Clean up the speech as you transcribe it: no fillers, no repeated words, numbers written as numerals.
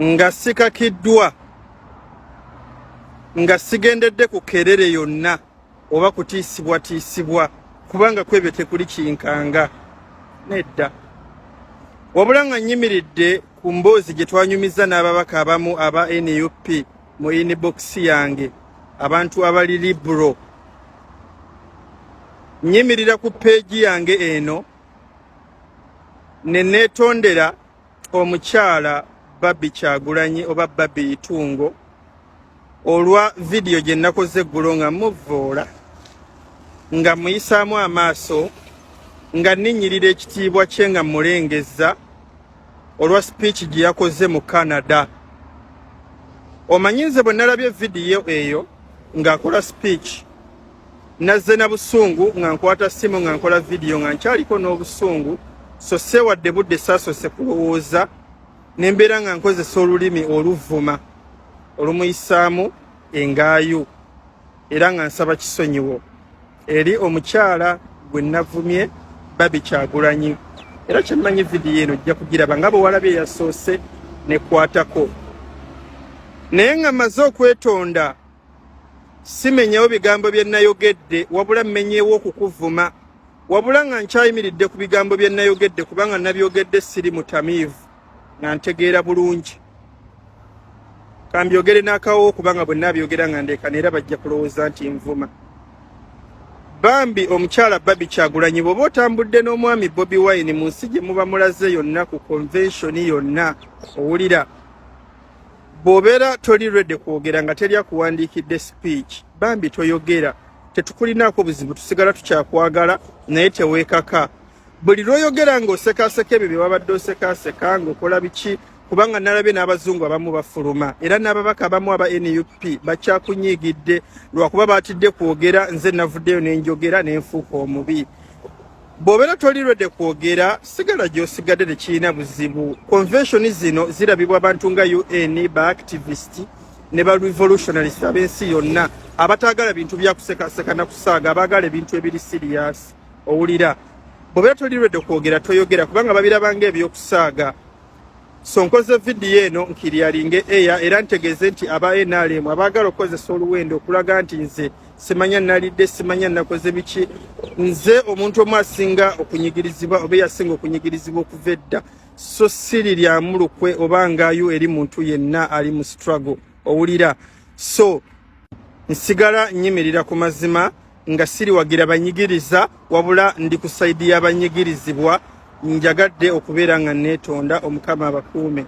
Nga sikakiddwa, nga sigendedde ku kerere yonna oba kutiisibwatiisibwa, kubanga kwebyo tekuli kinkanga, nedda, wabula nga nnyimiridde ku mboozi gye twanyumizza n'ababaka abamu aba NUP mu inbox yange, abantu abali liberal. Nnyimirira ku peegi yange eno ne neetondera omukyala Barbie Kyagulanyi oba Barbie Itungo olwa vidiyo gye nakoze eggulo nga muvvoola, nga muyisaamu amaaso, nga nninnyirira ekitiibwa kye, nga mmulengezza olwa speech gye yakoze mu Canada. Omanyi nze bwe nalabye vidiyo eyo ng'akola speech, nazze na busungu, nga nkwata simu nga nkola vidiyo nga nkyaliko n'obusungu, so seewadde budde, saasoose kulowooza, ne mbeera nga nkozesa olulimi oluvuma, olumuyisaamu engaayu, era nga nsaba kisonyiwo eri omukyala gwe navumye, Barbie Kyagulanyi. Era kyemmanyi, vidiyo eno ojja kugiraba nga bwe walabye yasoose nekwatako. Naye nga mmaze okwetonda, simenyewo bigambo bye nayogedde, wabula mmenyewo okukuvuma, wabula nga nkyayimiridde ku bigambo bye nayogedde, kubanga nabyogedde siri mutamiivu, nga ntegeera bulungi. Kambyogere n'akawo, kubanga bwe naabyogera nga ndeekana era bajja kulowooza nti nvuma. Bambi omukyala Barbie Kyagulanyi, bw'oba otambudde n'omwami Bobi Wine mu nsi gye muba mulaze yonna, ku convention yonna, owulira, bw'obeera toli ready kwogera, nga teri akuwandiikidde speech, bambi toyogera. Tetukulinaako buzibu, tusigala tukyakwagala, naye teweekaka buli lw'oyogera ng'osekaaseka ebyo bye wabadde osekaaseka ng'okola biki, kubanga nalabye n'abazungu abamu bafuluma, era n'ababaka abamu aba NUP bakyakunyiigidde lwakuba batidde kwogera. Nze navuddeyo ne njogera ne nfuuka omubi. Bw'obeera toli ready kwogera, sigala gy'osigadde, tekirina buzibu. Convention zino zirabibwa abantu nga UN, ba activist ne ba revolutionarist ab'ensi yonna, abataagala bintu bya kusekaseka na kusaaga, abaagala ebintu ebiri serious. Owulira, bw'obeera toli ready kwogera, toyogera, kubanga babiraba ng'ebyokusaaga. So nkoze vidiyo eno nclearinge air, era ntegeeze nti aba NRM abaagala okukozesa oluwendo okulaga nti nze simanya nalidde, simanya nakoze biki, nze omuntu omu asinga okunyigirizibwa oba eyasinga okunyigirizibwa okuva edda, so siri lyamu lukwe oba ngaayo eri muntu yenna ali mu struggle. Owulira, so nsigala nnyimirira ku mazima nga siriwagira banyigiriza, wabula ndi ku side y'abanyigirizibwa. Njagadde okubeera nga neetonda. Omukama abakuume.